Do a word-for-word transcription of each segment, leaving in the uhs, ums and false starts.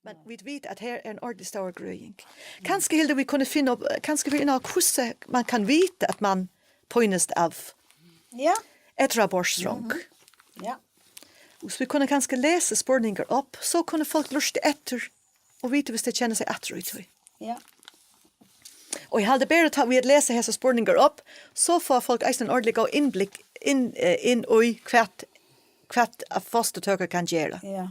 Men vit vita, at her er ein ordentlig stór grøðing. Kanska, Hildur, vit kunnu finna upp, kanska vit inn á, hvussu man kann vita, at man pínist av Ja. Etraborðsrong. Ja. Og so vit kunnu kanska lesa spurningar upp, so kunnu fólk lurta eftir og vita, hvis tey kenna seg aftur í tí. Ja. Og eg haldi, bara tá vit lesa hesar spurningar upp, so fáa fólk eisini ein ordentligan innblikk inn, eh, inn í hvat, hvat fosturtøka kann gera. Ja.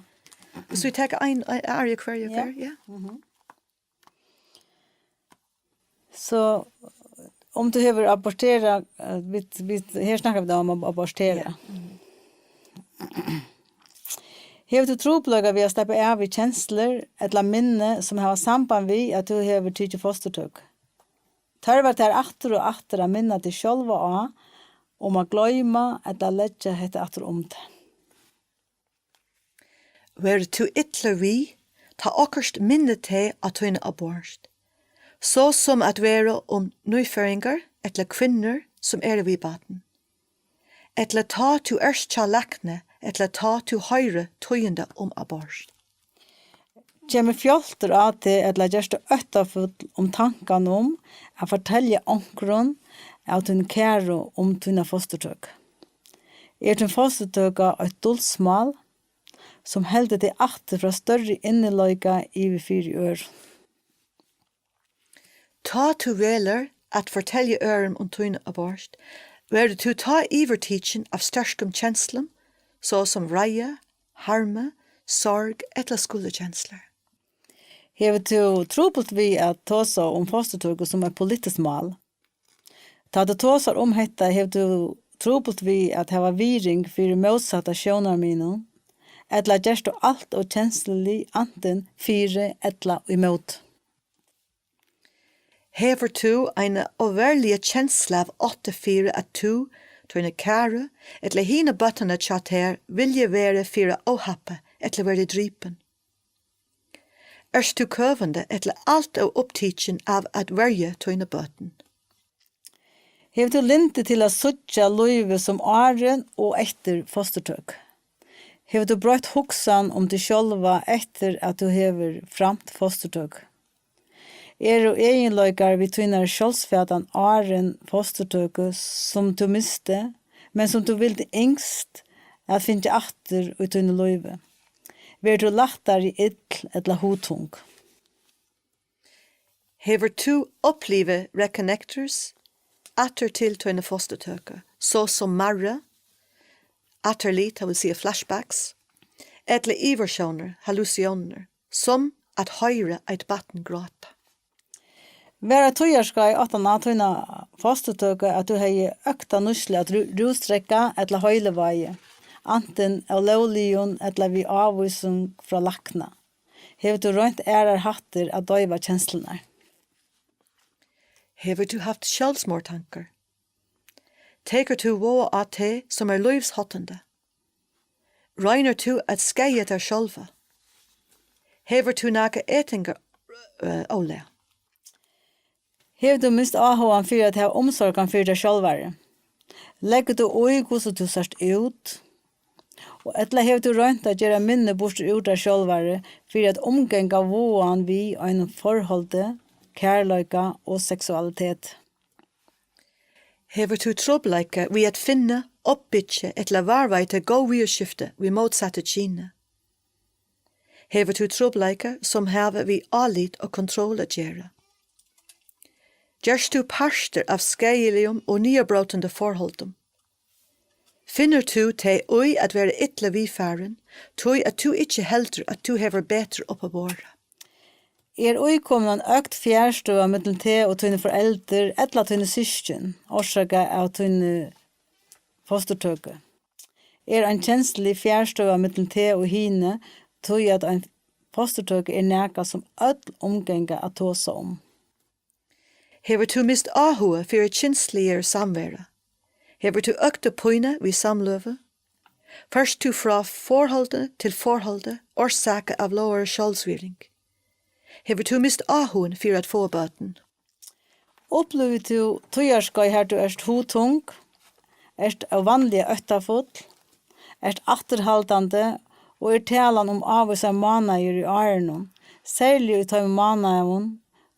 So vit taka ein, ein ár í hvørja Ja. ferð, ja. Mhm. So, um tú hevur aborterað, eh, vit, vit, her snakka vit um at abortera. Ja. Mhm. Hevur tú trupulleikar við at sleppa av við kenslur ella minni, sum hava samband við, at tú hevur tikið fosturtøku? Tørvar tær aftur og aftur at minna teg sjálva á, um at gloyma ella leggja hetta aftur um teg? Verður tú illur við, tá okkurt minnir teg á tína abort, so sum at vera um nýføðingar ella kvinnur, sum eru við barn, ella tá tú ert hjá lækni, ella tá tú hoyrir tíðindi um abort? Kemur fjáltur á teg, ella gerst tú óttafull um tankan um at fortelja onkrum av tínum kæru um tína fosturtøku? Er tín fosturtøka eitt duldsmál, sum heldur teg aftur frá størri innileika yvir fyri øðrum? Tá tú velur at fortelja øðrum um tín abort, verður tú tá yvirtikin av sterkum kenslum, so sum reiði, harmi, sorg ella skuldarkenslur? Hevur tú trupult við at tosa um fosturtøku sum eitt politiskt mál? Tá tú tosar um hetta, hevur tú trupult við at hava virðing fyri mótsatta sjónarmiðnum, ella gerst tú alt ov kenslulig antin fyri ella ímóti? Hevur tú eina óverliga kenslu av ótta fyri, at tú, tíni kæru, ella hini børnini hjá tær vilja verið fyri óhappi ella verið dripin? Ert tú køvandi ella alt ov upptikin av at verja tíni børn? Hevur tú lyndi til at síggja lívið sum áðrenn og eftir fosturtøku? Hevur tú broytt hugsan um teg sjálva eftir, at tú hevur framt fosturtøku? Eru eginleikar við tínari sjálvsfatan áðrenn fosturtøku, sum tú misti, men sum tú vildi ynskt at fingið aftur í tínum lívi? Verður tú lættari ill ella hugtung? Hevur tú upplivað reconnectors aftur til tína fosturtøku, so sum marra, afturlit, tað vil siga flashbacks, ella yvirsjónir, hallusiónir, sum at hoyra eitt barn gráta? Var eitt tíðarskeið aftan á tína fosturtøku, at tú hevði økta nýtslu av rú-, rúsdrekka ella heilivági, antin av lógligum ella við ávísing frá lækna? Hevur tú roynt aðrar hættir at doyva kenslurnar? Hevur tú havt sjálvsmorðtankar? Tekur tú váða á teg, sum er lívshættandi? Roynir tú at skaða tær sjálva? Hevur tú nakað etingar, eh, ólag? Hevur tú mist áhugan fyri at hava umsorgan fyri tær sjálvari? Leggur tú í, hvussu tú sært út? Og ella hevur tú roynt at gera minni burtur úr tær sjálvari fyri at umganga váðan við einum forholdi, kærleika og seksualitet? Hevur tú trupulleika við at finna, uppbyggja ella varðveita góð viðurskifti við mótsatta kyni? Hevur tú trupulleika, sum hava við álit og kontroll at gera? Gerst tú partur av skaðiligum og niðurbrótandi forholdum? Finnur tú teg í at vera illa viðfarin, tí at tú ikki heldur, at tú hevur betur upp á borðið? Er íkomin ein økt fjarstøða millum teg og tíni foreldur ella tíni systkin, orsakað av tíni fosturtøku? Er ein kenslulig fjarstøða millum teg og hini, tí at ein fosturtøka er nakað, sum øll umganga at tosa um? Hevur tú mist áhuga fyri kynsligari samveru? Hevur tú økt pínu við samløgu? Fert tú frá forholdi til forholdi, orsakað av lógari sjálvsvirðing? Hevur tú mist áhugin fyri at fáa børn? Upplivir tú tíðarskeið, har tú ert hugtung, ert óvanliga óttafull, ert afturhaldandi og er talan um ávísar mánaðir í árinum, Serliga í teimum mánaðum,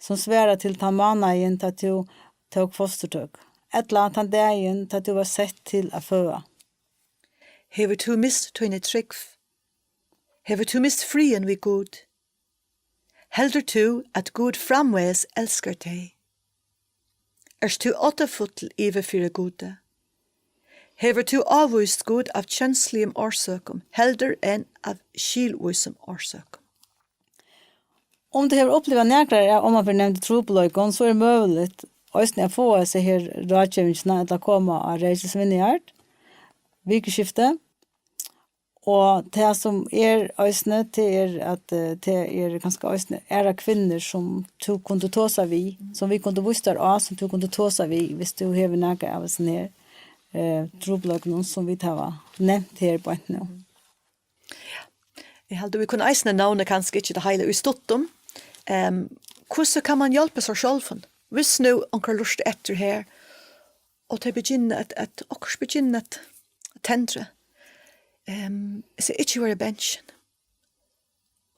sum svara til tann mánaðin, tá tú tók fosturtøku, ella tann dagin, tá tú var sett til at føða. Hevur tú mist tína trúgv? Hevur tú mist friðin við Gud? Heldur tú, at Gud framvegis elskar teg? Ert tú óttafull yvir fyri Gudi? Hevur tú avvíst Gud av kensligum orsøkum heldur enn av skilvísum orsøkum? Um tú hevur upplivað nakrar av omanfyri nevndu trupulleikum, so er møguligt eisini at fáa hesa her ráðgevingina ella koma á Rachel Svineyard vikuskifti. Og tað sum er eisini, tað er at, eh, tað er kanska eisini aðrar kvinnur sum tú kundi tosa við, sum vit kundu víst tær á, sum tú kundi tosa við, viss tú hevur nakað av hesum her, eh, trupulleikunum sum vit hava nevnt her beint nú. Eg haldi, vit kunnu eisini nevna, kanska ikki tað heila í stuttum, ehm, hvussu kann man hjálpa sær sjálvum? Viss nú onkur lurtar eftir her, og tey begynna at, at okkurt begynna at tendra, ehm, so ikki vera bangin.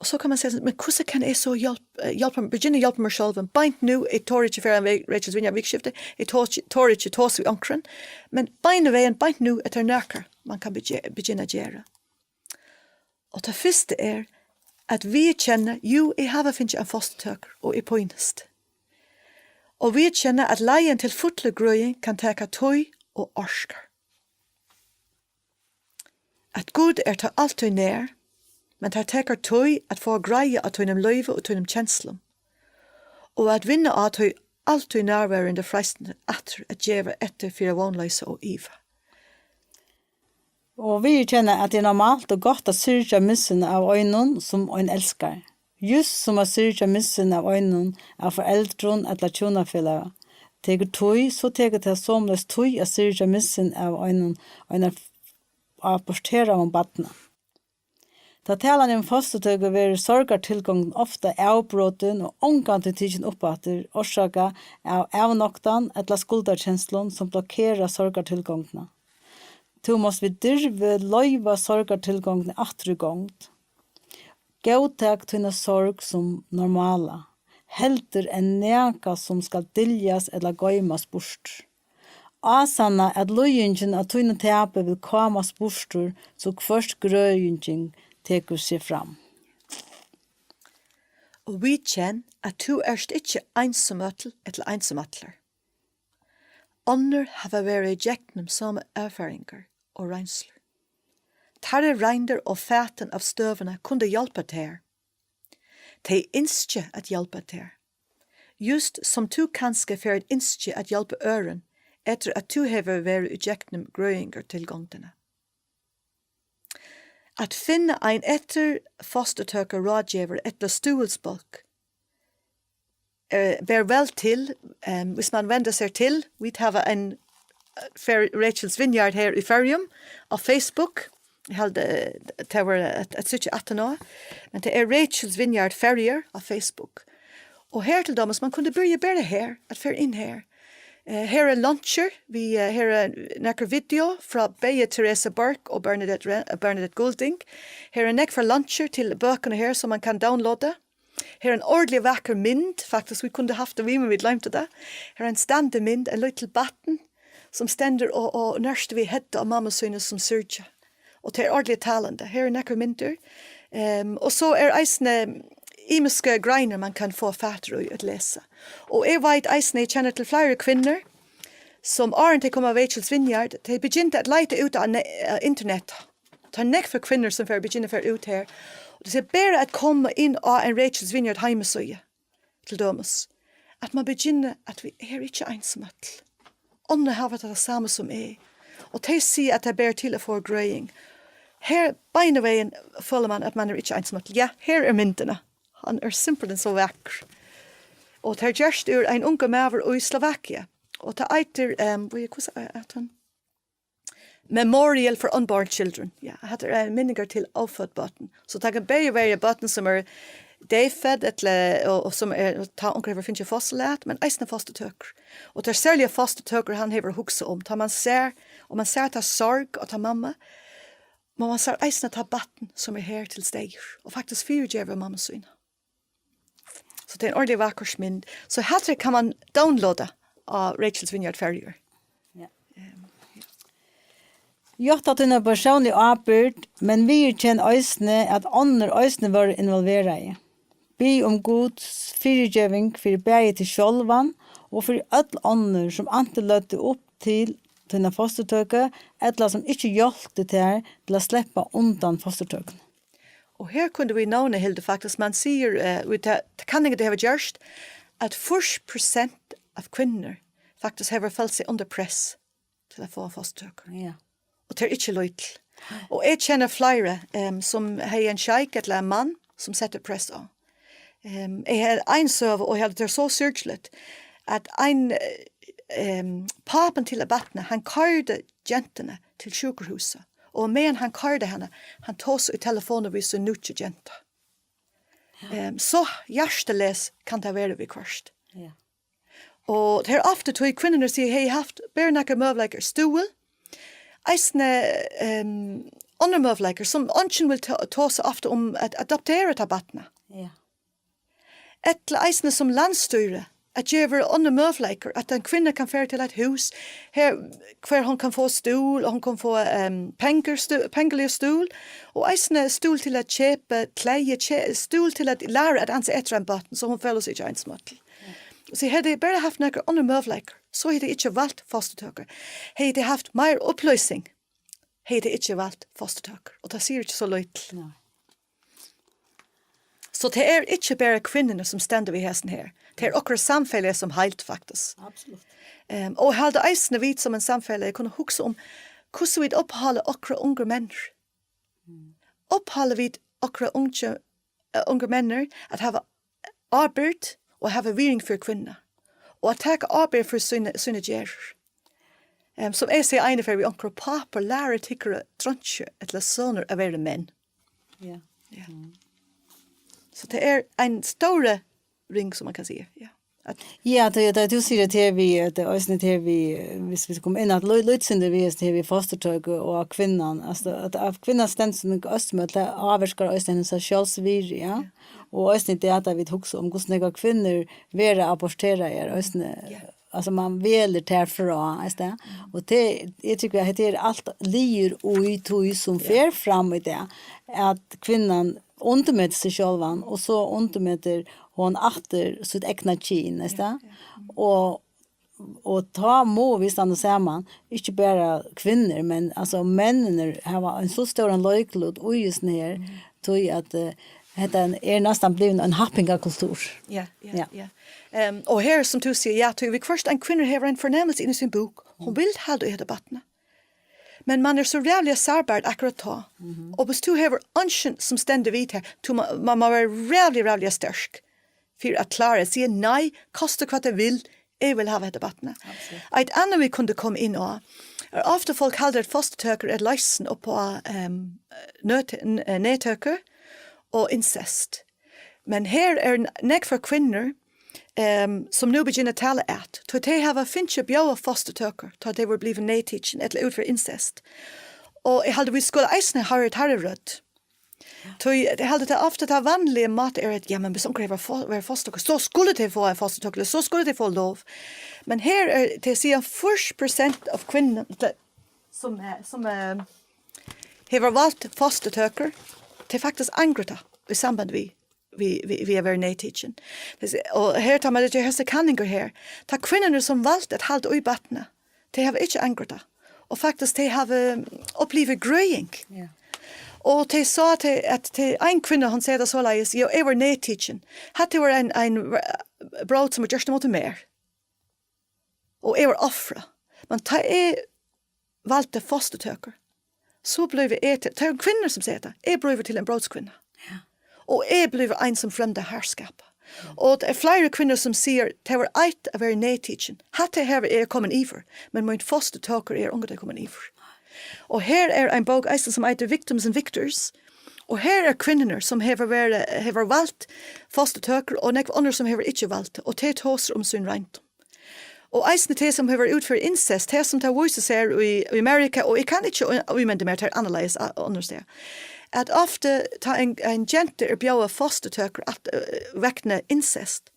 Og so kann man siga, men hvussu kann eg so hjálp-, eh, hjálpa, begynna at hjálpa mær sjálvum? Beint nú, eg tori ikki fara á Rachel Svineyard vikuskifti, eg tori ikki, tori ikki tosa við onkran, men beinanvegin, beint nú, er tað nakað, man kann begi-, begynna at gera. Og tað fyrsta er at viðurkenna, jú, eg havi fingið ein fosturtøku, og eg pínist. Og viðurkenna, at leiðin til fullu grøðing kann taka tíð og orka. At Gud er tað altíð nær, men tað tekur tíð at fáa greiðu á tínum lívi og tínum kenslum, og at vinna á tí altíð nærverandi freistini aftur at geva eftir fyri vónloysi og iva. Og viðurkenna, at tað er normalt og gott at syrgja missin av einum, sum ein elskar. Júst sum at syrgja missin av einum av foreldrum ella hjúnafelaga tekur tíð, so tekur tað somuleiðis tíð at syrgja missin av einum, einum aborteraðum barni. Tá talan er um fosturtøku, verður sorgartilgongdin ofta avbrotin og ongantíð tikin upp aftur, orsakað av avnoktan ella skuldarkenslum, sum blokera sorgartilgongdina. Tú mást við dirvi loyva sorgartilgongdini aftur í gongd. Góðtak tína sorg sum normala, heldur enn nakað, sum skal dyljast ella goymast burtur. Ásanna, at líðingin av tínum tapi vil kámast burtur, so hvørt grøðingin tekur seg fram. Og viðkenn, at tú ert ikki einsamøll ella einsamallur. Onnur hava verið ígjøgnum somu erfaringar og reinslur. Teirra royndir og fatin av støðuni kundu hjálpa tær. Tey ynskja at hjálpa tær, júst sum tú kanska fert at ynskja at hjálpa øðrum, eftir at tú hevur verið ígjøgnum grøðingartilgongdina. At finna ein eftir fosturtøku ráðgevara ella stuðulsbólk, eh, ber væl til, ehm, hvis man vender seg til. Vit hava ein, eh, Fer-, Rachel's Vineyard her í Føroyum á Facebook. Eg haldi, eh, tað var at, at síggja aftan á. Men tað er Rachel's Vineyard Føroyar á Facebook. Og her til dømis, man kundi byrja bara her, at fara inn her. Eh, her er launcher, við, eh, her er nakrar video frá bæði Therese Burke og Bernadette Re-, Bernadette Goulding. Her er nógv frá launcher til bøkurnar her, sum man kann downloada. Her er ein ordiliga vakur mynd, faktiskt, vit kundu havt tað við, men vit gloymdu tað. Her er ein standmynd, ein lítil barn, sum stendur og, og nertir við høvdið á mammu síni, sum syrgir. Og tað er ordiliga talandi. Her er nakrar myndir. Ehm, og so er eisini ymiskar greinar, man kann fáa fatur í at lesa. Og eg veit eisini, eg kenni til fleiri kvinnur, sum áðrenn tey komu á Rachel's Vineyard, tey begyndu at leita út á ne-, á internet. Tað er nógv fyri kvinnur, sum fara, begynna at fara út her. Og tað er bara at koma inn á ein Rachel's Vineyard heimasíðu, til dømis. At man begynna, at vit eru ikki einsamøll. Onnur hava tað sama sum eg. Og tey siga, at tað ber til at fáa grøðing. Her, beinanvegin, følir man, at man er ikki einsamøll. Ja, her er myndina. Hann er simpelthen so vakur. Og tað er gjørt úr ein ungur maður í Slovakia. Og tað eitur, ehm, hví, hvussu er, at hann? Memorial for Unborn Children. Ja, hatta er minningar til ófødd børn. So tað kann bæði vera børn sum eru deyðfødd, ella, og, og sum er, tá onkur hevur fingið fosturlat, men eisini fosturtøkur. Og tað er serliga fosturtøkur, hann hevur hugsað um. Tá man sær, og man sær ta sorg og ta mammu, men man sær eisini ta barn sum er her til staðar, og faktiskt fyrigevur mammu sína. So tað er ein ordiliga vakur mynd. So hatta kann man downloada á Rachel's Vineyard Føroyar. Ja. Játta tína persónligu ábyrgd, men viðurkenn eisini, at onnur eisini vóru involveraði. Bið um Guds fyrigeving fyri bæði teg sjálvan og fyri øll onnur, sum antin løgdu upp til tína fosturtøku, ella sum ikki hjálptu tær til at sleppa undan fosturtøkuni. Og her kundu vit nevna, Hildur, faktiskt, man sigur, eh, við ta, ta kanningar, tey hava gjørt, at fýrs prosent av kvinnur faktiskt hava følt seg under press til at fáa fosturtøku. Ja. Og tað er ikki lítið. Og eg kenni fleiri, em, sum hevði ein sjeik ella ein mann, sum setti press á. Em, eg hevði ein søgu, og eg helt tað so syrgiligt, at ein, em, pápin til eitt barn, hann koyrdi gentuna til sjúkrahúsið. Og meðan hann koyrdi hana, hann tosaði í telefon við sína nýggju gentu. Em, so hjartaleys kann tað vera viðhvørt. Ja. Og tað er ofta tí kvinnurnar siga, "Hey, eg havi havt bara nakrar møguleikar, stúð, eisini, em, onnur møguleikar, sum eingin vil ta, tosa ofta um at adoptera tað barnið." Ja. Ella eisini sum landsstýri, at geva onnur møguleikar, at ein kvinna kann fara til eitt hús, her, har hon kann fáa stúð, og hon kann fáa, em, pengar, stú, pengarliga stúð, og eisini stúð til at keypa klæðir, kje, stúð til at læra at ansa eftir einum barni, so hon følir seg ikki einsmøll. So hevði tey bara havt nakrar onnur møguleikar, so hevði tey ikki valt fosturtøkur. Hevði tey havt meir upplýsing, hevði tey ikki valt fosturtøkur. Og tað sigur ikki so lítið. Nei. So tað er ikki bara kvinnurnar, sum stendur við hesum her. Tað er okkara samfelag sum heild, faktiskt. Absolutt. Em, og eg haldi eisini, vit sum ein samfelag kunnu hugsa um, hvussu vit upphalda okkara ungu menn. Upphalda vit okkara ungu, eh, ungu menn at hava ábyrgd og hava virðing fyri kvinnur. Og at taka ábyrgd fyri síni, síni gerðir. Em, sum eg sigi einaferð við onkrar, pápar, lærið tykkara dreingir ella sønur at vera menn. Ja. Ja. Mm. So tað er ein stór ring, sum man kann siga. Ja. At Ja, tað, tað tú sigur, at her við, at tað eisini her við, eh, hvis vit koma inn at lí-, lítið sindur við, at her við fosturtøku og at kvinnan, altso, at, at kvinnan stendur sum ein østumøll, tað ávirkar eisini hennar sjálvsvirði, ja. Ja. Og eisini tað at vit hugsa um, hvussu nógvar kvinnur verða aborteraðar, eisini, Ja. Altso, man velur tær frá, veitst tú? Og tað, eg tykki, at hetta er alt liður í tí sum Ja. fer fram í dag, at kvinnan undirmetir seg sjálvan, og so undirmetir hon aftur sítt egna kyn, veitst tú? Ja, ja. Og, og tá mugu vit standa saman, ikki bara kvinnur, men, altso, menninir hava ein so stóran leiklut í hesum her, Mm. tí at, eh, hetta er næstan blivin ein happingarkultur. Ja, ja, Ja. ja. Em, og her, sum tú sigur, ja, tí viðhvørt ein kvinna hevur ein fornemmilsi inni í sín búk. Hon Mm. vil halda í hetta barnið. Men man er so ræðuliga sárbar akkurát tá. Mhm. Og hvis tú hevur eingin sum stendur við tær, tú má, man má vera ræðuliga, ræðuliga sterk fyri at klára at siga nei, kosta hvat tað vil, eg vil hava hetta barnið. Absolutt. Eitt annað vit kundu koma inn á, er ofta fólk halda at fosturtøkur er loysn upp á, em, nøt-, n-, eh, nettøku og incest. Men her er n-, nógvar kvinnur, em, sum nú begynna at tala at, tá tey hava fingið bjóðað fosturtøkur, tá tey vóru blivin neyðtikin ella útfyri incest. Og eg haldi, vit skulu eisini hoyra teirra rødd. Tí eg haldi, tað ofta tað vanliga mat er, at, ja, men hvis onkur hevur fo-, verið fostur, so skulu tey fáa ein fosturtøku, so skulu tey fáa lov. Men her er, tey siga, fýrs prosent av kvinnum, tey, sum, eh, sum, eh, hevur valt fosturtøkur, tey faktiskt angra tað í samband við, við, við, við at vera neyðtikin. Tey si-, og her, tá man ger hesar kanningar her, tá kvinnurnar, sum valdu at halda í barnið, tey hava ikki angrað tað. Og faktiskt, tey hava upplivað grøðing. Ja. Og tey sá, at tey, at tey, ein kvinna, hon segði tað soleiðis, "Jo, eg var neyðtikin. Hatta var ein, ein brót, sum var gjørt ímóti mær. Og eg var ofrið. Men tá eg valdi fosturtøkur, so blívi eg til," tað eru kvinnur, sum siga tað, "eg blívi til ein brótskvinna." Ja. Og eg blívi ein, sum fremdi harðskap. Og tað eru fleiri kvinnur, sum siga, "Tað var eitt at vera neyðtikin. Hatta her eri eg komin yvir, men mín fosturtøkur er ongantíð komin yvir." Og her er ein bók eisini, sum eitur Victims and Victors. Og her er kvinnur, sum hevur verið, hevur valt fosturtøkur, og nógv onnur, sum hevur ikki valt, og tey tosa um sín roynd. Og eisini tey, sum hevur verið útfyri incest, tey, sum tað vísir seg í, í Amerika, og eg kann ikki í-, ímynda mær, tað er annarleiðis a-, onnur stað. at ofta tá ein, ein genta er bjóðað fosturtøkur at, eh, vegna incest,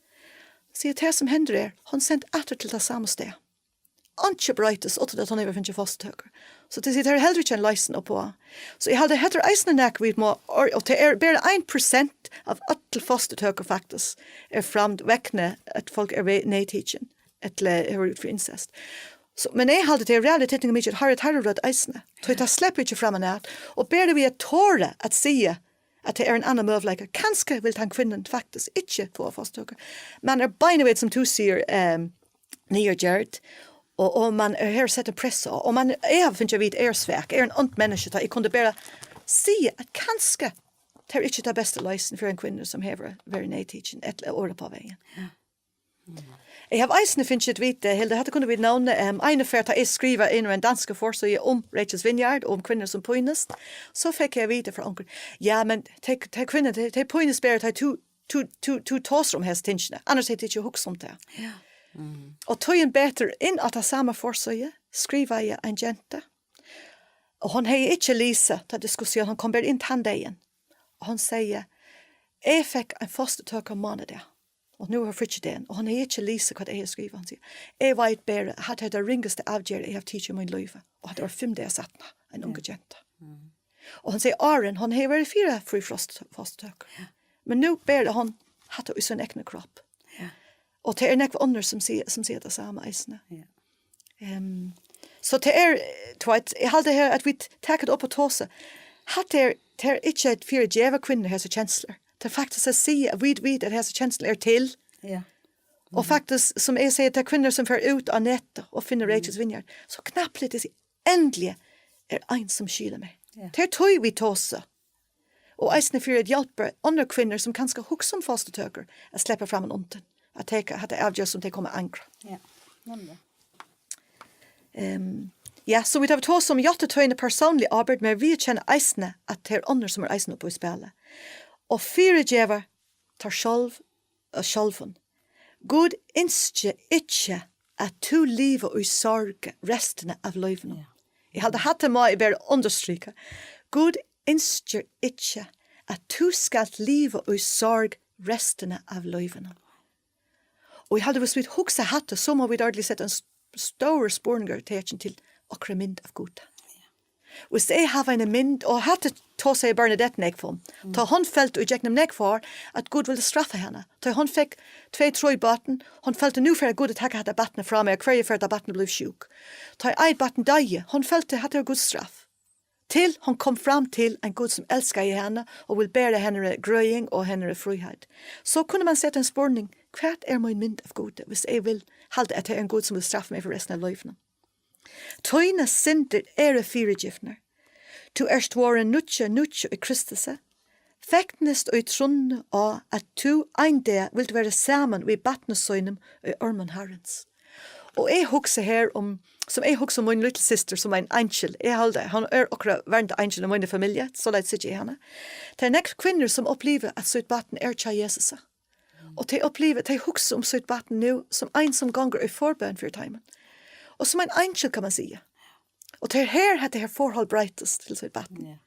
sigur, tað sum hendir er, hon er send aftur til tað sama stað. Einki broytist, uttan at hon hevur fingið fosturtøkur. So tað sigur, tað er heldur ikki ein loysn uppá. So eg haldi, hetta er eisini nakað vit má, og, og tað er bara ein prosent av øll fosturtøkur faktiskt er framd vegna at fólk er ve-, neyðtikin, ella hevur út fyri incest. So, men eg haldi, tað er realiteten mikið, har er tarvrødd eisini. Tí tað sleppur ikki fram at, og bara við at tora at siga, at tað er ein annan møguleika. Kanska vil tann kvinnan faktiskt ikki fáa fosturtøku. Man er beinanvegin, sum tú sigur, ehm, niðurgjørd, og, og man er her sett ein press á, og man, eg havi fingið at vita, eg er svak, eg er ein ond menniskja, tá eg kundi bara siga, at kanska tað er ikki tað besta loysn fyri ein kvinna, sum hevur verið neyðtikin, ella orða upp á vegin. Ja. Eg havi eisini fingið at vita, Hilda, hetta kunnu vit nevna, em, eina ferð, tá eg skrivaði inn á ein danska forsíðu um Rachel's Vineyard, um kvinnur sum pínast, so fekk eg at vita frá onkrum, ja, men tey, tey kvinnur, tey, tey pínast bara, tá tú, tú, tú, tú tosar um hesi tingini, annars hevði eg ikki hugsað um tað. Ja. Og tíðin betur inn á ta sama forsíðu, skrivaði ein genta, og hon hevði ikki lisið ta diskusjón, hon kom bara inn tann dagin, og hon segði, eg fekk ein fosturtøku á mánadag. Og nú er fríggjadagin, og hon hevði ikki lisið, hvat eg hevði skrivað. Hon sigur, eg veit bara, at hatta er tað ringasta avgerð, eg havi tikið í mínum lívi. Og hatta var fimm dagar seinni, ein ung genta. Og hon sigur, áðrenn, hon hevði verið fyri, fyri frost-, fosturtøku. Ja. Men nú ber hon hatta í sín egna kropp. Ja. Og tað er nógv onnur, sum siga, sum siga tað sama eisini. Ja. Ehm, so tað er, tú veit, eg haldi her, at vit taka tað upp og tosa. Hatta er, tað er ikki at fyrigeva kvinnur hesar kenslur. Tað er faktiskt at siga, at vit vita, at hesar kenslur eru til. Ja. Og faktiskt, sum eg sigi, tað er kvinnur, sum fer út á netið og finnur Rachel's Vineyard, so knappliga sigi, endiliga er ein, sum skilur meg. Ja. Tað er tí vit tosa. Og eisini fyri at hjálpa onnur kvinnur, sum kanska hugsa um fosturtøkur, at sleppa fram undan, at taka hatta avgerð, sum tey koma at angra. Ja, nemliga. Ehm, ja, so vit hava tosað um játta tína persónliga ábyrgd, men viðurkenna eisini, at tað er onnur, sum er eisini uppi í spæli. Og fyrigeva tær sjálv, eh, sjálvum. Gud ynskir ikki, at tú liva í sorg restina av lívinum. Ja. Eg haldi, hatta má eg bara undirstrika. Gud ynskir ikki, at tú skalt liva í sorg restina av lívinum. Og eg haldi, hvis vit hugsa hatta, so má vit ordiliga seta ein s-, stór spurningartekin til okkara mynd av Gud. Hvis eg havi eina mynd, og hatta tosaði Bernadette nógv um, tá hon føldi í gjøgnum nógv ár, at Gud vildi straffa hana. Tá hon fekk tvey, trý børn, hon føldi, nú fer Gud at taka hatta barnið frá mær, hvørja ferð hatta barnið blívur sjúk. Tá eitt barn doyði, hon føldi, hatta er Guds straff. Til hon kom fram til ein Gud, sum elskaði hana og vil bera hennara grøðing og hennara fríheit. So kundi man seta ein spurning, hvat er mín mynd av Gudi, hvis eg vil halda, at tað er ein Gud, sum vil straffa meg fyri restina av lívinum? Tínar syndir eru fyrigivnar. Tú ert vorðin nýggj, nýggj í Kristusi. Fegnist í trúnni á, at tú ein dag vilt vera saman við barni sínum í ormum Harrans. Og eg hugsi her um, sum eg hugsi um mín lítla systir sum ein eingil. Eg haldi, hon er okkara verndi eingil í míni familju, soleiðis síggi eg hana. Tað er nógv kvinnur, sum uppliva, at sítt barn er hjá Jesusi. Og tey uppliva, tey hugsa um sítt barn nú sum ein, sum gongur í forbøn fyri teimum. Og sum ein eingil, kann man siga. Og tað er her, hetta her forhold broytist til sítt barn. Ja.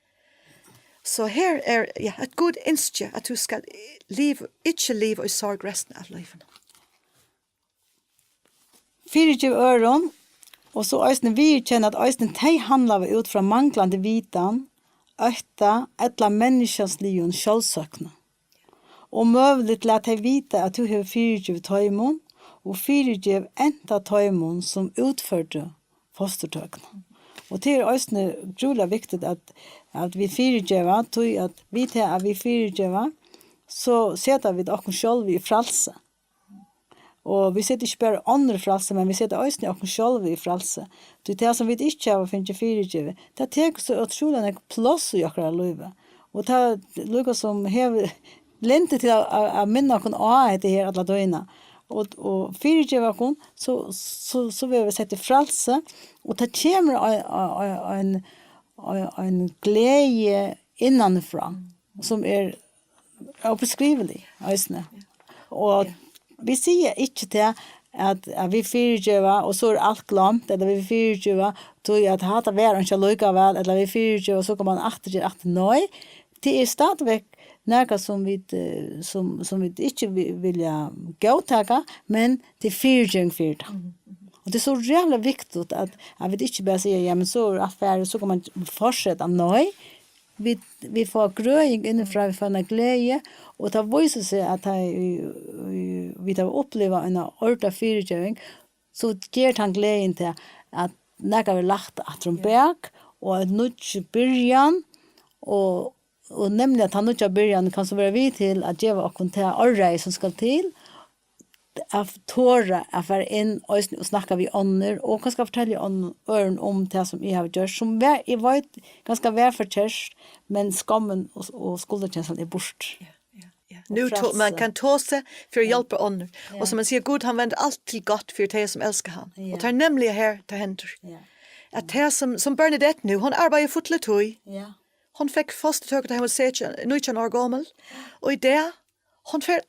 So her er, ja, at Gud ynskir, at tú skal liva, ikki liva í sorg restina av lívinum. Fyrigev øðrum, og so eisini viðurkenna, at eisini tey handlaðu út frá manglandi vitan, ótta ella menniskjaligum sjálvsøkni. Og møguligt lat tey vita, at tú hevur fyrigivið teimum, og fyrigev enta teimum, sum útførdu fosturtøkuna. Og tað er eisini ótrúliga viktigt, at, at vit fyrigeva, tí at við tað, at vit fyrigeva, so seta vit okkum sjálv í frælsi. Og vit seta ikki bara onnur í frælsi, men vit seta eisini okkum sjálv í frælsi. Tí tað, sum vit ikki hava fingið fyrigivið, tað tekur so ótrúliga nógv pláss í okkara lívi. Og tað líka sum hevur lyndi til at, at, at minna okkum á hetta her alla tíðina. Og, og fyrigeva okkum, so, so, so verða vit sett í frælsi, og tað kemur ein, ein, ein, ein, ein gleði innanfrá, sum er óbeskrivilig, eisini. Og vit siga ikki tað, at, at vit fyrigeva, og so er alt gloymt, ella vit fyrigeva, tí at hatta var ikki allíkavæl, ella vit fyrigeva, og so kemur man aftur, ger aftur. Nei, tað er stadigvæk nakað, sum vit, eh, sum, sum vit ikki vi-, vilja góðtaka, men tað er fyrigeving fyri tað. Og tað er so ræðuliga viktigt, at, at vit ikki bara siga, "Ja, men so er alt farið, so kann man fortseta." Nei, vit, vit fáa grøðing innifrá, vit fáa eina gleði, og tað vísir seg, at tað, í, í, vit hava upplivað eina orda fyrigeving, so ger tann gleðin til, at nakað verður lagt aftur um bak, og ein nýggj byrjan, og, og nemliga at tann nýggja byrjan kann so vera við til at geva okkum tað áræði, sum skal til, at tora at fara inn eisini og snakka við onnur, og kanska fortelja onnur, øðrum um tað, sum eg havi gjørt, sum var, eg veit, kanska var forkert, men skammin og, og skuldarkenslan er burtur. Ja, ja, ja. Og Nú to, man frælsi. Kann tosa fyri at hjálpa onnur. Ja. Og sum man sigur, Gud, hann vendir alt til gott fyri tey, sum elska hann. Ja. Og tað er nemliga her, tað hendir. Ja. At tað sum, sum Bernadette nú, hon arbeiðir fulla tíð. Ja. Hon fekk fosturtøku, tá hon var seytjan, nítjan ára gomul. Og í dag, hon fer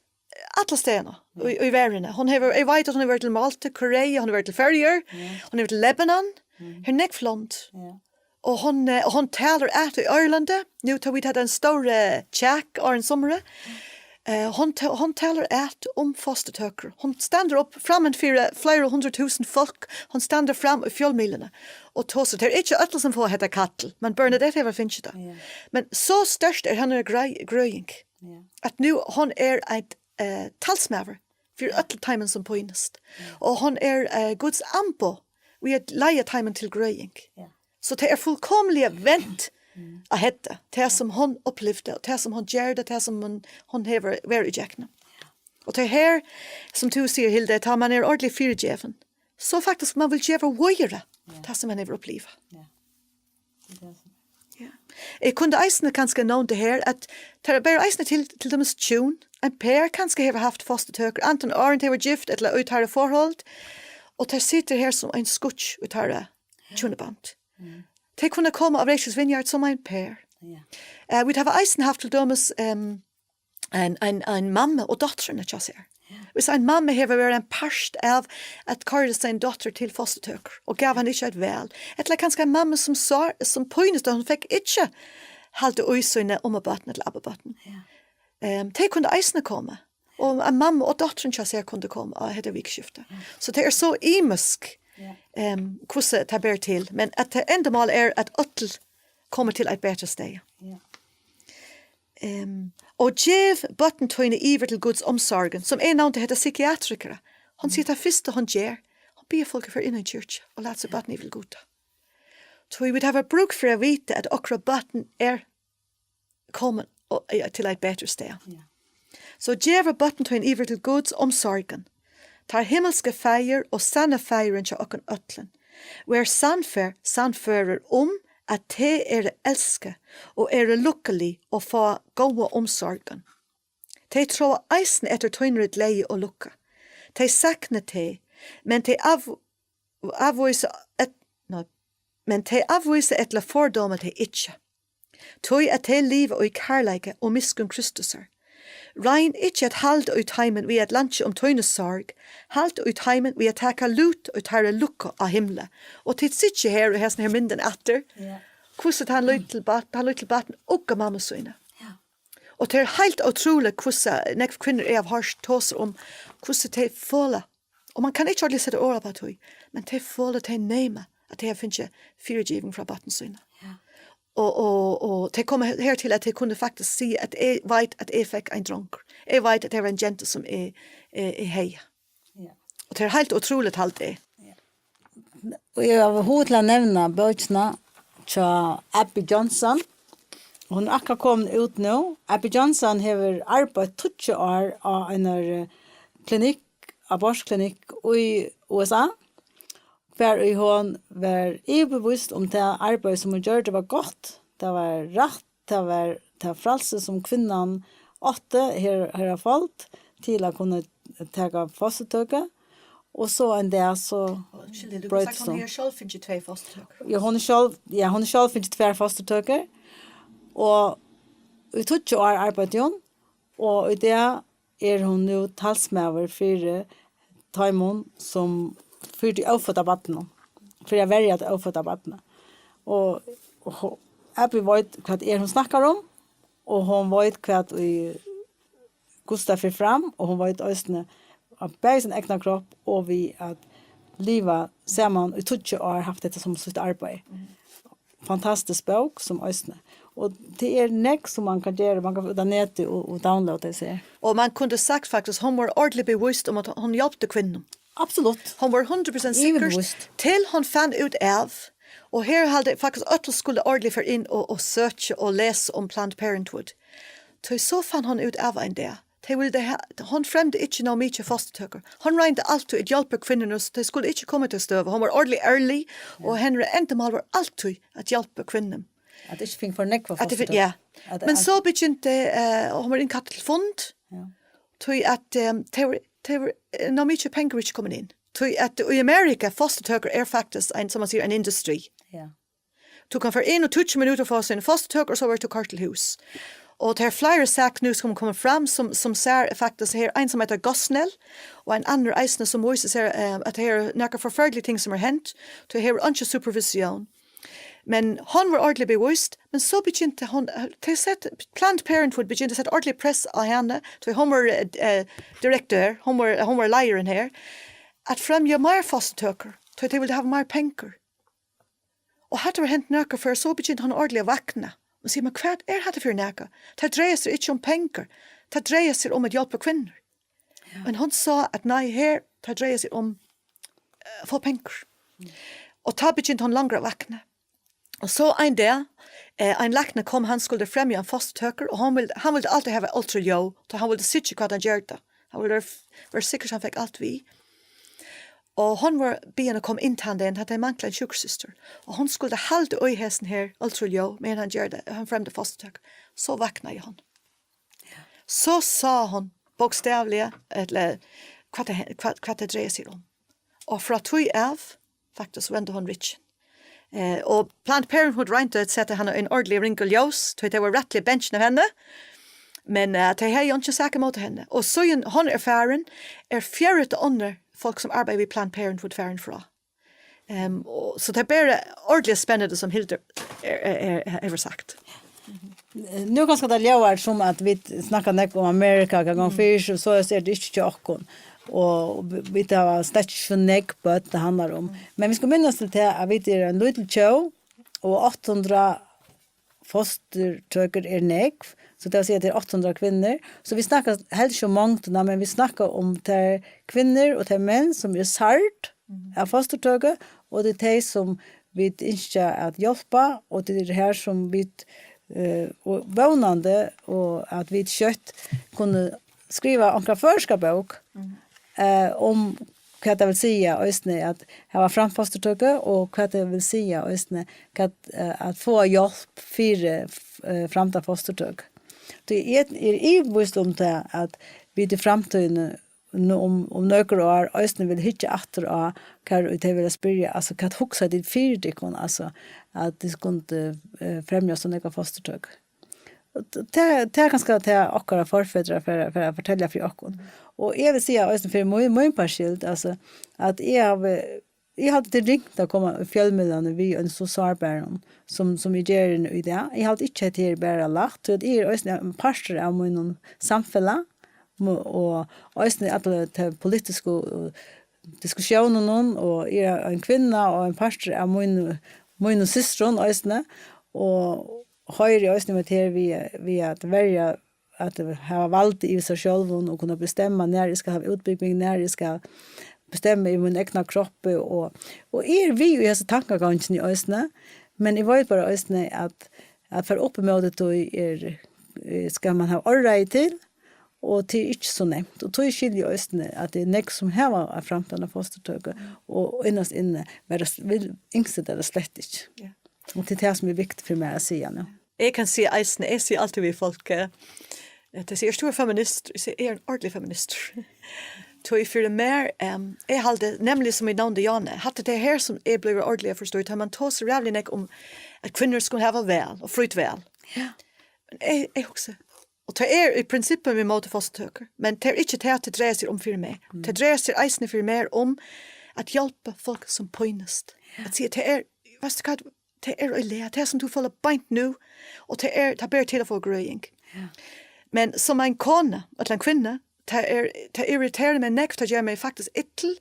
alla staðina í, í verðini. Hon hevur, eg veit, at hon hevur verið til Malta, Korea, hon hevur verið til Føroyar, hon hevur verið til Lebanon. Her er nógv lond. Ja. Og hon, eh, og hon talar at í Írlandi, nú tá vit hava ein stór, eh, kjak áðrenn summarið. Eh, hon ta-, hon talar at um fosturtøkur. Hon stendur upp framman fyri fleiri hundrað túsund fólk. Hon stendur fram í fjølmiðlunum og tosar. Tað er ikki øll, sum fáa hetta kall, men Bernadette hevur fingið tað. Ja. Men so sterkt er hennara grei-, grøðing, Ja. at nú hon er ein, eh, talsmaður fyri øll teimum, sum pínast. Ja. Og hon er, eh, Guds amboð, og at leiða teimum til grøðing. Ja. So tað er fullkomiliga vent Mm. á hetta, tað sum hon upplivdi, og tað sum hon gjørdi, tað sum hon, hon hevur verið í gjøgnum. Og tað er her, sum tú sigur, Hilda, tá man er ordiliga fyrigivin, so faktiskt man vil geva víðari Ja. tað, sum man hevur upplivað. Ja. Tað er tað. Ja. Eg kundi eisini kanska nevnt tað her, at tað ber eisini til, til dømis hjún. Ein par kanska hevur havt fosturtøkur, antin áðrenn tey vóru gift ella í teirra forhold, og tey sita her sum ein skuggi í teirra Ja. hjúnaband. Mm. Tey kunnu koma á Rachel's Vineyard sum ein par. Ja. Eh, vit hava eisini havt til dømis, em, ein, ein, ein mamma og dóttrina hjá sær. Ja. Hvis ein mamma hevur verið ein part av at koyra sín dóttur til fosturtøkur og gav hann ikki eitt val, ella kanska ein mamma sum sá, sum pínist, og hon fekk ikki haldið í síni ommubørn ella abbabørn. Ja. Em, tey kundu eisini koma. Og ein mamma og dóttirin hjá sær kundu koma á hetta vikuskifti. Ja. So tað er so ymisk, Ja. em, hvussu tað ber til, men at tað endamál er at øll koma til eitt betri stað. Ja. Em, og gev børn tíni yvir til Guds umsorgan, sum eg nevndi hetta psykiatrikara. Hon sigur, tað fyrsta hon ger, hon biður fólk at fara inn í ein kirkju og lata sítt barn yvir til Gud. Tí vit hava brúk fyri at vita, at okkara børn er komin og, ja, til eitt betri stað. Ja. So gev børn tíni yvir til Guds umsorgan, teir himmelske Faðir og sanna Faðirin hjá okkum øllum. Og er sannfer-, sannførur um, at tey eru elskað og eru lukkulig og fáa góða umsorgan. Tey tráa eisini eftir tínari gleði og lukku. Tey sakna teg, men tey av-, avvísa et-, nei, men tey avvísa ella fordøma teg ikki. Tí at tey liva í kærleika og miskunn Kristusar. Royn ikki at halda í teimum við at leinkja um tína sorg, halt í teimum við at taka lut í teirra lukku á himli. Og tit síggja her, og hesin her myndin aftur, Ja. hvussu tann lítil barn, tann lítil barn uggar mammu sína. Ja. Og tað er heilt ótrúligt, hvussu nógv kvinnur eg havi hoyrt tosa um, hvussu tey føla. Og man kann ikki ordiliga seta orð á tað, men tey føla, tey nema, at tey hava fingið fyrigiving frá barni síni. Ja. Og, og, og tey koma her til, at tey kunnu faktiskt siga, at eg veit, at eg fekk ein drong. Eg veit, at tað var ein genta, sum eg, eg, eg hevði. Ja. Og tað er heilt ótrúligt, haldi eg. Ja. Og eg havi hug til at nevna bókina hjá Abby Johnson. Hon er akkurát komin út nú. Abby Johnson hevur arbeitt tíggju ár á einari, eh, klinikk, abortklinikk í U S A, har ið hon var yvirbevíst um, tað arbeiði, sum hon gjørdi, var gott, tað var rætt, tað var tað frælsi, sum kvinnan átti, her, her har fót, til at kunna taka fosturtøku. Og so ein dag, so Unnskyld, tú broytist hon. Hon hevur sjálv fingið tvey fosturtøkur. Ja, hon er sjálv, ja, hon er sjálv fingið tvær fosturtøkur. Og í tíggju ár arbeiddi hon, og í dag er hon nú talsmaður fyri teimum, sum fyri tí ófødda barninum, fyri at verja tað ófødda barnið. Og, og Abby veit, hvat er hon snakkar um, og hon veit hvat í Gustav fer fram, og hon veit eisini at bæði sín egna kropp og við at liva saman í tíggju ár havt hetta sum sítt arbeiði. Fantastisk bók sum eisini. Og tað er nógv sum man kann gera, man kann fara út á netið og, og downloada hesi her. Og man kundi sagt faktiskt, hon var ordiliga bevíst um at hon hjálpti kvinnum. Absolutt. Hon var hundrað prosent sikker, yvirbevíst, til hon fann út av, og her haldi eg faktiskt øll skuldu ordiliga fara inn og, og søkja og lesa um Planned Parenthood. Tí so fann hon út av ein dag. Tey vildu ha, hon fremdi ikki nóg mikið fosturtøkur. Hon royndi altíð at hjálpa kvinnunum, so tey skuldu ikki koma til støðu. Hon var ordiliga ærlig, og hennara endamál var altíð at hjálpa kvinnum. At tey ikki fingu for nógvar fosturtøkur. Ja. At, men at so begynti, eh, og hon var innkallað til fund, ja, tí at, eh, tey var, tey var, eh, nóg mikið pengar ikki komin inn. Tí at í Amerika, fosturtøkur er faktiskt ein, sum man sigur, ein industri. Ja. Tú kann fara inn og tíggju minuttir fáa sína fosturtøkur, og so verður tú koyrd til hús. Og tað er fleiri sak nú sum koma fram, sum, sum sær faktiskt her, ein sum eitur Gosnell, og ein annar eisini sum vísir sær, eh, at her er nakrar forferdilig ting sum er hent, tí her er einki supervision. Men hon var ordiliga bevíst, men so begynti hon, tey sett, Planned Parenthood begynti at seta ordiliga press á hana, tí hon var, eh, eh, direktør, hon var, hon var leiðarin her, at fremja meir fosturtøkur, tí tey vildu hava meir pengar. Og hatta var hent nøkur før, so begynti hon ordiliga at vakna. Og sigur, men hvat er hatta fyri nakað? Tað dreiar seg ikki um pengar. Tað dreiar seg um at hjálpa kvinnur. Ja. Men hon sá at nei, her, tað dreiar seg um, eh, at fáa pengar. Og tá begynti hon longur at vakna. Og so ein dag, eh, ein lækni kom, hann skuldi fremja ein fosturtøkur, og hann vildi, hann vildi altíð hava ultraljós, tá hann vildi síggja hvat hann gjørdi. Hann vildi vera, vera sikkur, so hann fekk alt við. Og hon var biðin at koma inn tann dagin, at tey manglaðu ein sjúkrasystur. Og hon skuldi halda í hesum her ultraljós, meðan hann gjørdi, hann fremdi fosturtøku. So vaknaði hon. So sá hon bókstavliga, ella hvat tað, hvat, hvat tað dreiar seg um. Og frá tí av, faktiskt, vendi hon rygin. Eh, og Planned Parenthood royndi at seta hana í ein ordiliga ringur ljós, tí tey vóru rættiliga bangin av henni. Men, eh, tey hevði einki sak ímóti henni. Og síðan hon er farin, er fjøruti onnur fólk, sum arbeiða við Planned Parenthood, farin frá. Ehm, og, so tað er bara ordiliga spennandi, sum Hildur er, er, er, hevur sagt. Nú kanska tað ljóðar sum at vit snakka nógv um Amerika, hvat gongur fyri seg, so er tað ikki hjá okkum. Og vi, vit hava slett ikki so nógv børn, tað handlar um. Men vit skulu minnast til tað, at vit eru ein lítil tjóð, og átta hundrað fosturtøkur er nógv, so tað vil siga, at tað er átta hundrað kvinnur. So vit snakka helst ikki um mongdina, men vit snakka um tær kvinnur og tær menn, sum eru særd av fosturtøku, og tað er tey, sum vit ynskja at hjálpa, og tað er her, sum vit, eh, og vónandi, og at vit skjótt kunnu skriva onkra føroyska bók, eh, um hvat tað vil siga eisini at hava framt fosturtøku, og hvat tað vil siga eisini hvat, eh, at fáa hjálp fyri, eh, framda fosturtøku. Tí eg er yvirvíst um tað, at vit í framtíðini, nú um, um nøkur ár, eisini vil hyggja aftur á, hvar ið tey vilja spyrja, altso, hvat hugsa tit fyri tykkum, altso, at tit skundu, eh, fremja so nógvar fosturtøkur? Og t-, tað, tað er kanska tað, okkara forfedrar fara, fara at fortelja fyri okkum. Og eg vil siga eisini fyri mín, mín part skyld, altso, at eg havi, eg haldi, tað er ringt at koma í fjølmiðlarnar við ein so sárbaran, sum, sum eg geri í dag. Eg haldi ikki, at tað er bara lætt, tí at eg eri eisini ein partur av mínum samfelag, mo-, og eisini allar tey politisku, eh, diskussiónunum, og eg eri ein kvinna og ein partur av mínu, mínum systrum eisini, og hoyri eisini við her við, við at verja, at hava vald yvir sær sjálvum og kunna bestemma, nær eg skal hava útbúgving, nær eg skal bestemma yvir mín egna kroppi, og, og eg eri við í hesi tankagongdini eisini, men eg veit bara eisini, at, at fara upp ímóti tí er, eh, skal man hava áræði til, og tað er ikki so nemt. Og tí skilji eg eisini, at tað er nógv, sum hava ein framtíð av fosturtøku, og innast inni, men tað vil ynskja tað slett ikki. Ja. Og tað er tað, sum er viktigt fyri meg at siga nú. Eg kann siga eisini, eg sigi altíð við fólk, eh, at tey siga, "Ert tú ein feminist?" Eg sigi, "Eg eri ein ordentligur feministur." Tí fyri mær, em, eg haldi, nevniliga sum eg nevndi, Jane, hatta er tað her, sum eg blívi ordentliga forstyrrað, tá man tosar ræðuliga nógv um, at kvinnur skulu hava val og frítt val. Ja. Men eg, eg hugsi, og tað er í prinsippinum ímóti fosturtøkur, men tað er ikki tað, tað dreiar seg um fyri meg. Mm. Tað dreiar seg eisini fyri mær um at hjálpa fólk sum pínast. Ja. At siga, tað er, veitst tú hvat, tað er í lag, tað sum tú følir beint nú, og tað er, tað ber til at fáa grøðing. Ja. Men sum ein kona, ella ein kvinna, tað er, tað irriterar meg nógv, tað ger meg faktiskt ill,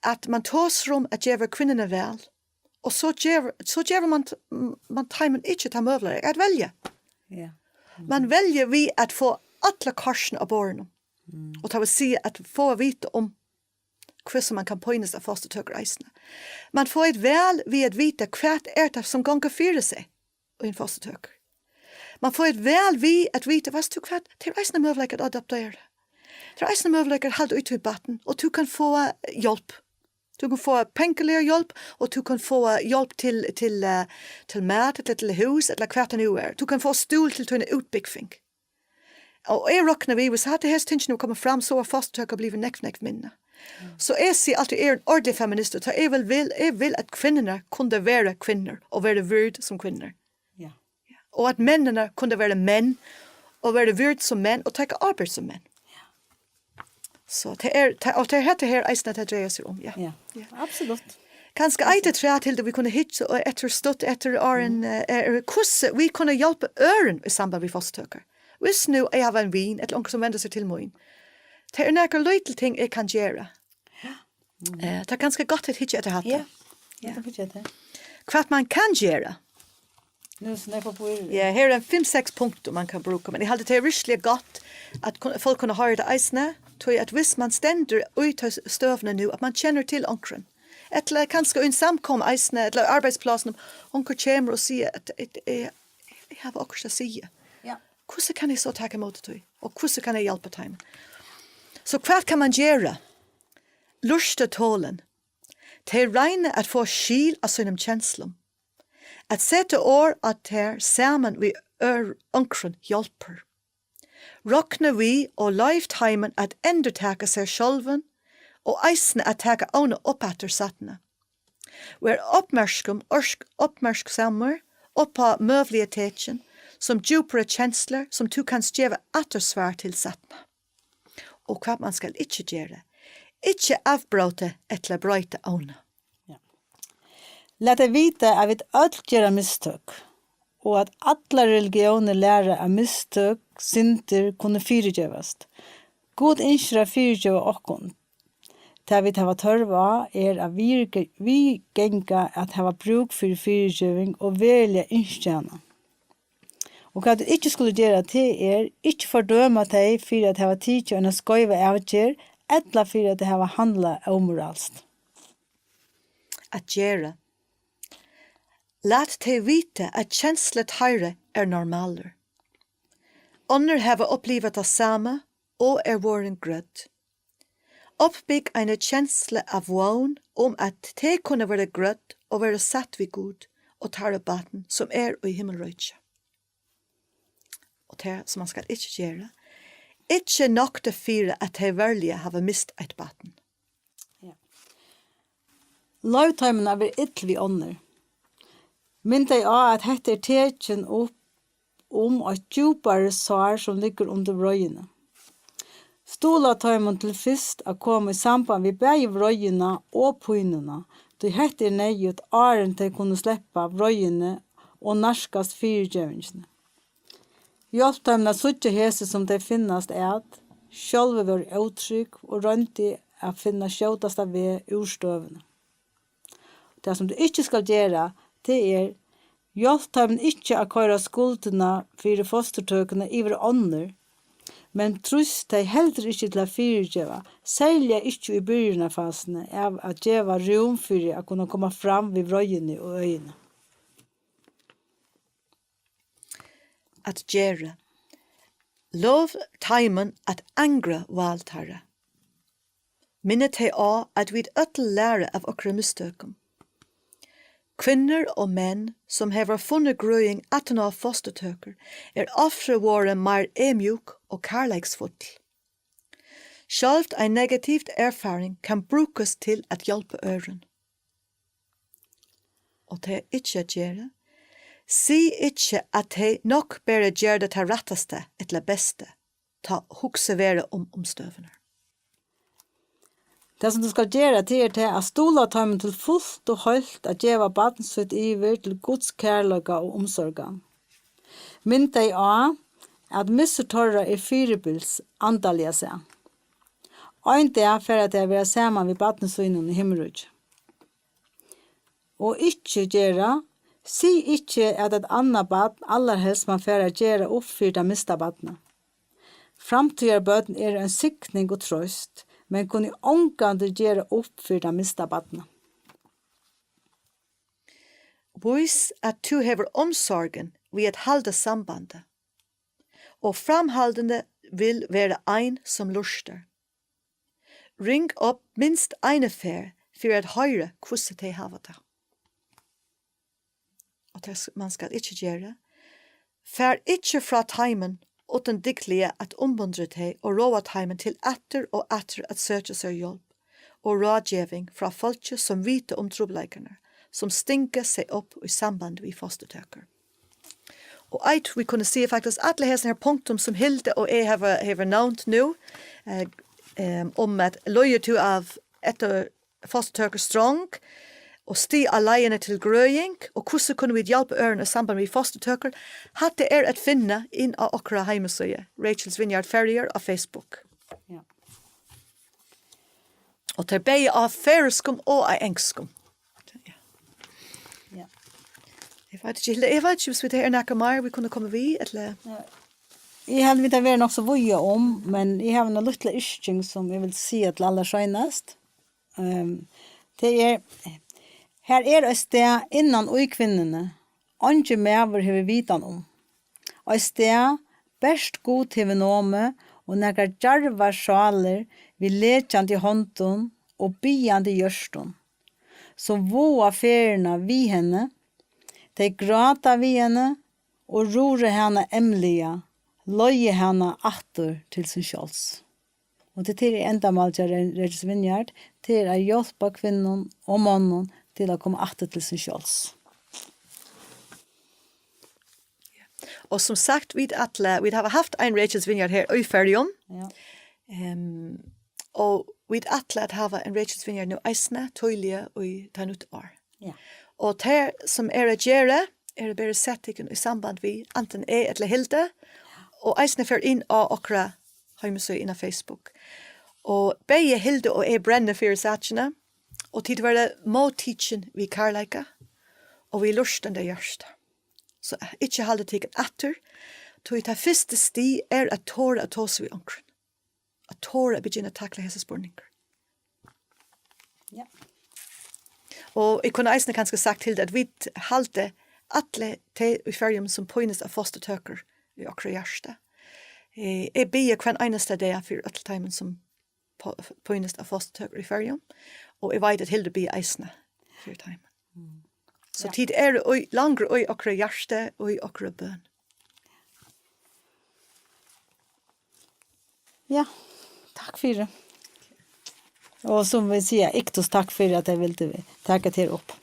at man tosar um at geva kvinnunum val, og so gevur, so gevur man, man teimum ikki ta møguleika at velja. Ja. Man velur við at fáa allar kortini á borðinum. Mm. Og tað vil siga at fáa at vita um hvussu man kann pínast av fosturtøkur eisini. Man fáa eitt val við at vita, hvat er tað, sum gongur fyri seg í ein fosturtøku. Man fáa eitt val við at vita, veitst tú hvat, tað er eisini møguleiki at adoptera. Tað er eisini møguleiki at halda í tín barn, og tú kann fáa hjálp. Tú kann fáa penguliga hjálp, og tú kann fáa hjálp til, til, eh, til mat, ella til hús, ella hvat tað nú er. Tú kann fáa stuðul til tína útbúgving. Og eg rokni við, viss hatta hesi tingini koma fram, so er fosturtøka blivin nógv, nógv minni. Mm. So eg sigi altíð, eg eri ein ordiligur feministur, so eg vil, vil, eg vil, at kvinnurnar kunnu vera kvinnur og vera vird sum kvinnur. Ja. Og at menninir kunnu vera menn og vera vird sum menn og taka ábyrgd sum menn. Ja. So tað er, tað, og tað er hetta her eisini, at tað dreiar seg um, ja. Ja, ja, absolutt. Kanska eitt afturat til, at vit kunnu hyggja og eftir stutt eftir áðrenn, eh, er, hvussu vit kunnu hjálpa øðrum í samband við fosturtøkur. Viss nú eg havi ein vin, ella onkur sum vendir seg til mín. Tað er nakrar lítil ting eg kann gera. Ja. Eh, tað er kanska gott at hyggja eftir hatta. Ja, ja, tað hyggja eftir. Hvat man kann gera. Nú er so nógv upp í. Ja, her er ein fimm, seks punktum man kann brúka, men eg haldi, tað er virkiliga gott, at kun-, fólk kunnu hoyra tað eisini, tí at viss man stendur í ta støðuni nú, at man kennir til onkran, ella kanska í ein samkomu eisini, ella á arbeiðsplásinum, onkur kemur og sigur, at eg, eg, eg havi okkurt at siga. Ja. Hvussu kann eg so taka ímóti tí? Og hvussu kann eg hjálpa teimum? So hvat kann man gera? Lurta tolin. Tey royna at fáa skil á sínum kenslum. At seta orð á tær saman við ør-, onkrum hjálpir. Rokna við og loyv teimum at endurtaka seg sjálvum og eisini at taka evnið upp aftur seinni. Ver uppmerksam, ork-, uppmerksamur upp á møguligar tekin, sum djúpari kenslur, sum tú kanst geva aftursvar til seinni. Og hvat man skal ikki gera. Ikki avbróta ella broyta evnið. Ja. Lat tey vita, at vit øll gera mistøk, og at allar religiónir læra, at mistøk, syndir, kunnu fyrigevast. Gud ynskir at fyrigeva okkum. Tað, vit hava tørv á, er at virge-, viðganga at hava brúk fyri fyrigeving og veruliga ynskja hana. Og hvat vit ikki skulu gera, tað er ikki fordøma tey fyri at hava tikið eina skeiva avgerð ella fyri at hava handlað ómoralskt. At gera. Lat tey vita, at kensla teirra er normalur. Onnur hava upplivað tað sama og er vorðin grødd. Uppbygg eina kenslu av vón um, at tey kunnu verða grødd og verða sætt við Gud og teirra barn, sum er í himmalríki. Og tað, sum man skal ikki gera, ikki nokta fyri, at tey veruliga hava mist eitt barn. Ja. Loyv teimum at vera ill við onnur. Minn tey á, at hetta er tekin upp um eitt djúpari sár, sum liggur undir vreiðini. Stuðla teimum til fyrst at koma í samband við bæði vreiðina og pínuna, tí hetta er neyðugt, áðrenn tey kunnu sleppa vreiðini og nærkast fyrigevingini. Hjálp teimum at síggja hesi, sum tey finnast at, sjálvi vóru ótrygg og royndi at finna skjótasta veg úr støðuni. Tað, sum tú ikki skal gera, tað er, hjálp teimum ikki at koyra skuldina fyri fosturtøkuna yvir á onnur, men trýst tey heldur ikki til at fyrigeva, serliga ikki í byrjanarfasuni av at geva rúm fyri at kunna koma fram við vreiðini og øðini. At gera. Lov teimum at angra val teirra. Minni tey á, at vit øll læra av okkara mistøkum. Kvinnur og menn, sum hava funnið grøðing aftan á fosturtøkur, er ofta vorðin meir eyðmjúk og kærleiksfull. Sjálvt ein negativ erfaring kann brúkast til at hjálpa øðrum. Og tað ikki at gera. Sig ikki, at tey nokk bara gera tað rættasta ella besta, tá hugsað verður um umstøðurnar. Tað, sum tú skalt gera, tað er tað at stuðla teimum til fult og heilt at geva barn sítt yvir til Guds kærleika og umsorgan. Minn tey á, at missur teirra er fyribils, andaliga sæð. Ein dag fara tey at vera saman við barni sínum í himmiríki. Og ikki gera, sig ikki, at eitt annað barn allarhelst man fara at gera upp fyri tað mista barnið. Framtíðarbørn eru ein signing og troyst, men kunnu ongantíð gera upp fyri tað mista barnið. Vís, at tú hevur umsorgin við at halda sambandið, og framhaldandi vil vera ein, sum lurtar. Ring upp minst eina ferð fyri at hoyra, hvussu tey hava tað. Og tað s-, man skal ikki gera. Far ikki frá teimum, uttan dygliga at ummuntra tey og ráða teimum til aftur og aftur at søkja sær hjálp og ráðgeving frá fólki, sum vita um trupulleikarnar, sum stinga seg upp í samband við fosturtøkur. Og eitt, vit kunnu siga, faktiskt, allir hesir her punktum, sum Hilda og eg hava, hava nevnt nú, eh, em, um at løyr tú av eftir fosturtøkur strong og stig á leiðini til grøðing, og hvussu kunnu vit hjálpa øðrum í samband við fosturtøkur, hatta er at finna inn á okkara heimasíðu, Rachel's Vineyard Føroyar, á Facebook. Ja. Og tað er bæði á føroyskum og á enskum. Ja. Ja. Eg veit ikki, eg veit ikki, hvis vit hava nakað meir, vit kunnu koma við, ella? Ja. Eg helt, vit hava verið nokk so víða um, men eg havi eina lítla yrking, sum eg vil siga til allarseinast. Ehm, tað er, her er eitt stað innan í kvinnuni, eingin maður hevur vitan um. Eitt stað, bert Gud hevur nomið, og nakrar djarvar sálir við lekjandi hondum og biðjandi hjørtum, sum vága ferðina við henni, tey gráta við henni og rura hana eymliga, leiða hana aftur til sín sjálvs. Og tað er endamál hjá Re-, Rachel's Vineyard, tað er at hjálpa kvinnum og monnum til at koma aftur til sín sjálvs. Og sum sagt, vit ætla, vit hava havt ein Rachel's Vineyard her í Føroyum. Ja. Ehm, og vit ætla at hava ein Rachel's Vineyard nú eisini, tíðliga í tað nýggja ár. Ja. Og tað, sum er at gera, er at bara seta tykkum í samband við antin eg ella Hilda, og eisini fara inn á okkara heimasíðu, inn á Facebook. Og bæði Hilda og eg brenna fyri sakini, og tit verða móttikin við kærleika og við lurtandi hjarta. So ikki haldið tykkum aftur, tí tað fyrsta stig er at tora at tosa við onkran. At tora at begynna at takla hesar spurningar. Ja. Og eg kundi eisini kanska sagt til tað, at vit halda allar tey í Føroyum, sum pínast av fosturtøkur, í okkara hjarta. Eh, eg biði hvønn einasta dag fyri øll teimum, sum pá-, pínast av fosturtøkur í Føroyum, og eg veit, at Hilda biður eisini fyri teimum. Mm. So ja, tit eru í, langt í okkara hjarta og í okkara bøn. Ja, takk fyri. Og sum vit siga, Iktus, takk fyri at tit vildu taka tað her upp.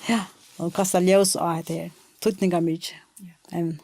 Ja, og kasta ljós á hetta her. Týdningarmikið. Ja. Em.